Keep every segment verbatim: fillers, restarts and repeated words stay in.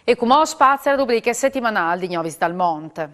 E cumò spazio a la rubriche setimanâl di Gnovis dal Mont.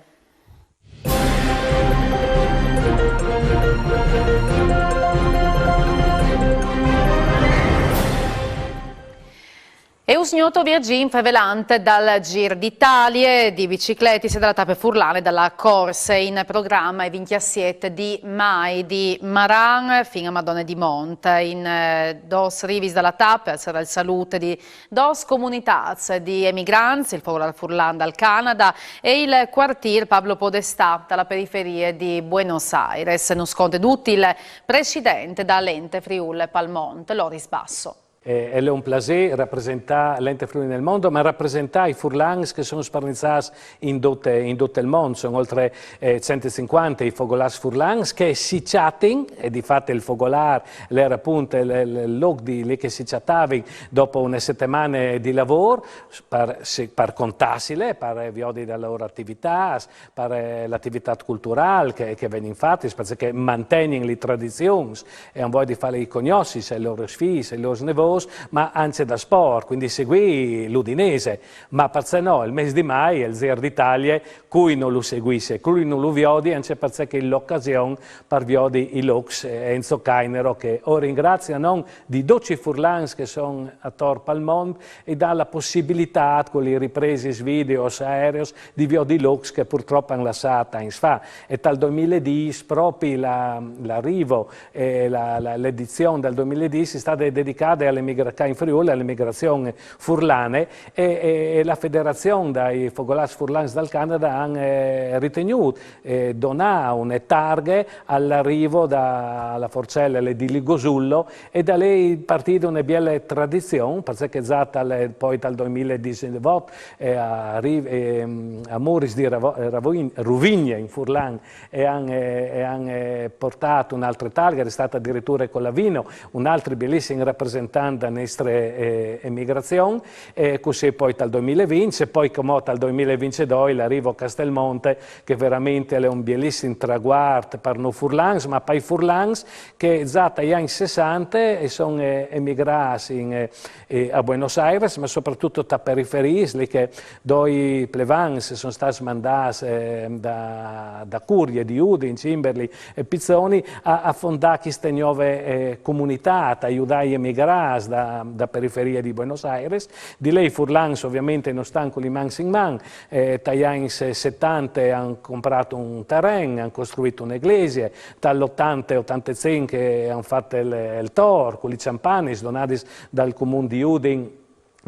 E usgnot o viagjìn fevelant dal Gîr di Italie di bicicletis e da la tape furlane da la Corse, in program il vincjasiet di Mai, di Maran fin a Madone di Mont. In eh, dôs rivis da la tape al sarà il salût di dôs comunitâts di emigrants, il Fogolâr Furlan dal Canada e il cuartîr Pablo Podestà da la periferie di Buenos Aires. Nus conte dut il president da l'Ente Friûl pal Mont, Loris Basso. Eh, al è un plasê rapresentâ l'Ente Friûl nel Mont, ma rapresentâ i furlans che a son sparniçâts in dut, in dut il mont, a son oltri eh, cent e cincuante i fogolârs furlans che si cjatin, e di fat il fogolâr al jere apont il, il, il lôc di, li che si cjatavin dopo une setemane di lavôr, par, si, par contâsile, par viodi da lôr ativitâts, par eh, la ativitât culturâl che, che a vegnin fatis, parcè che a mantegnin lis tradizions e a àn voie di fâ-lis cognossi ai lôr fîs, ai lôr nevôts, ma ancje da sport, cuindi seguî l'Udinese. Ma parcè no, il mês di Mai, il Zîr di Italie, cui no lu seguìs, cui no lu viodi, ancje parcè che e je la ocasion par viodi i lôcs, eh, Enzo Cainero, che o ringrazie a non di ducj i furlans che a son ator pal mont, e i dà la pussibilitât, cu lis ripresis videos, aereos, di viodi i lôcs che purtrop a àn lassât agns fa. E tal doi mil e dîs, propit la, la rivo, eh, la, la, la edizion dal doi mil e dîs e je stade dedicade a la emigra-, ca in Friûl, a la emigrazion furlane, e, e, e la Federazion dai Fogolârs Furlans dal Canada a àn eh, ritegnût eh, donâ une targhe a la rivo da la forcele di Ligosullo, e da li e je partide une biele tradizion, parcè che za tal, po tal doi mil e disevot eh, a, ri-, ehm, a Muris di Ravo-, eh, Ravoin-, Ruvigne in furlan, e a àn, eh, e a àn eh, puartât une altre targhe, e je stât adiriture Colavino, un altri bielissim rapresentant da nestre eh, emigrazion, e cussì po tal doi mil e vincj, e po cumò tal doi mil e vincjedoi la rivo a Castelmonte, che verementri al è un bielissim traguart par nô furlans, ma pai furlans che za tai agns sessante a son eh, emigrâts in, eh, eh, a Buenos Aires, ma soprattut ta periferiis, li che doi plevans a son stâts mandâts eh, da, da Curie di Udin, Cimberli e Pizzoni a, a fondâ cheste gnove eh, comunitât, a judâ i emigrâts da, da periferie di Buenos Aires. Di li i furlans ovviamente no stan cu lis mans in man, eh, tai agns setante a àn comprât un teren, a àn costruît une glesie, tal otante, otantecinc a àn fat il, il tor cu lis cjampanis donadis dal comun di Udin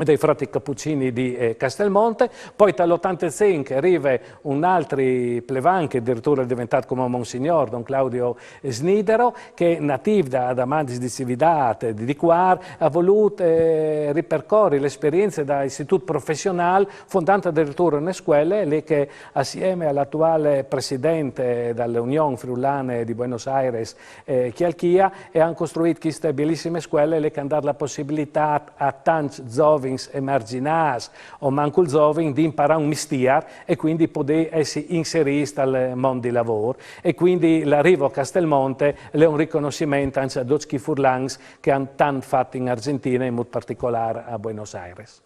e dai frati Cappuccini di eh, Castelmonte. Po tal otantecinc al rive un altri plevan che adiriture al è deventât cumò monsignôr, don Claudio Snidero, che natîf da, da Madis di Cividât, di, di Cuar, al à volût eh, ripercori la esperience dal istitût professionâl, fondant adiriture une scuele, li che assieme al atuâl president da la Union Friulane di Buenos Aires, eh, Cjalchia, a àn costruît cheste bielissime scuele, li che a àn dât la pussibilitât a tancj zovins emarginâts o mancul zovins di imparâ un mistîr e cuindi podê jessi inserîts tal mont di lavôr. E cuindi la rivo a Castelmonte al è un riconossiment ancje a ducj chei furlans che a àn tant fat in Argjentine, in mût particolâr a Buenos Aires.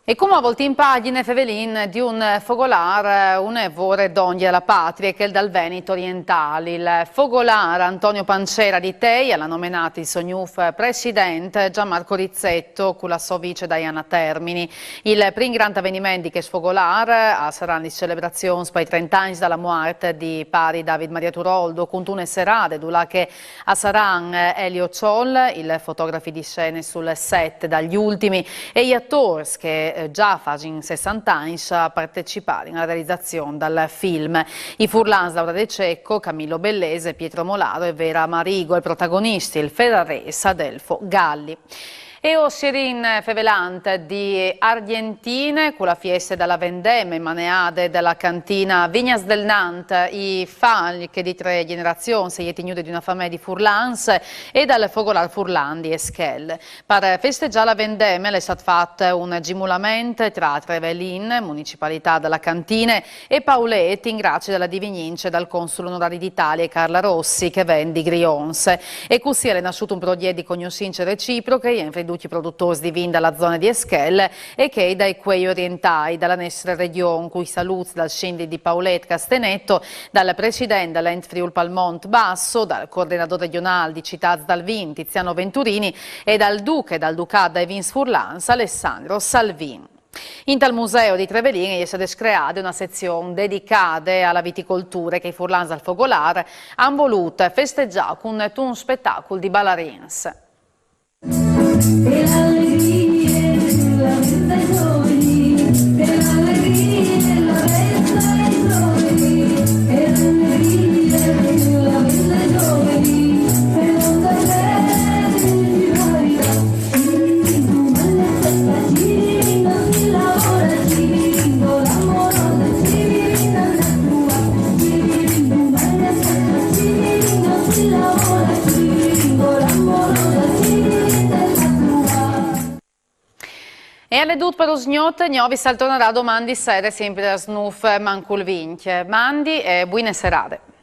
E cumò voltìn pagjine, fevelìn di un fogolâr, eh, une vore dongje da la patrie, chel dal Venit orientâl. Il fogolâr Antonio Pancera di Tei al à nomenât il so gnûf president Gianmarco Rizzetto cu la sô vice Diana Termini. Il prin grant aveniment di chest fogolâr al saran lis celebrazions pai trente agns da la muart di pari David Maria Turoldo, cuntune serade dulà che a saran Elio Cioll, il fotograf di scene sul set dai Ultimi, e i atôrs che eh, za a fasin sessante agns a partecipâ a la realizazion dal film. I furlans Laura De Cecco, Camillo Bellese, Pietro Molaro e Vera Marigo, e protagonisti il ferrarês Adelfo Galli. E o sierìn fevelant di Argjentine cu la fieste da la vendeme, maneade da la cantina Viñas del Nant, i fâs che di trê gjenerazions e je tignude di une famee di furlans e dal fogolâr furlan di Eschel. Par festegjâ la vendeme al è stât fat un gjimulament tra Trevelin, municipalitât da la cantine, e Paulêt, in gracie da la divignince dal consule onorari di Italie Carla Rossi, che a ven di Grions. E cussì al è nassût un progjet di cognossince reciproche jenfri i produtôrs di vin da la zona di Eschel e chei dai Cuei Orientai da la nestre region, cui saluts dal sindic di Paulet Casteneto, dal president dal Ent Friûl Pal Mont Basso, dal coordinadôr regionâl di Citâts dal Vin Tiziano Venturini e dal duc dal Ducât dai Vins Furlans Alessandro Salvin. Intal Museu di Trevelin e je stade screade une sezion dedicade a la viticolture che i furlans dal Fogolâr a àn volût festegjâ cuntun spetacul di balarins. E al è dut par usgnot, Gnovis al tornarà doman di sere simpri das nûf mancul vincj. Mandi e buine serade.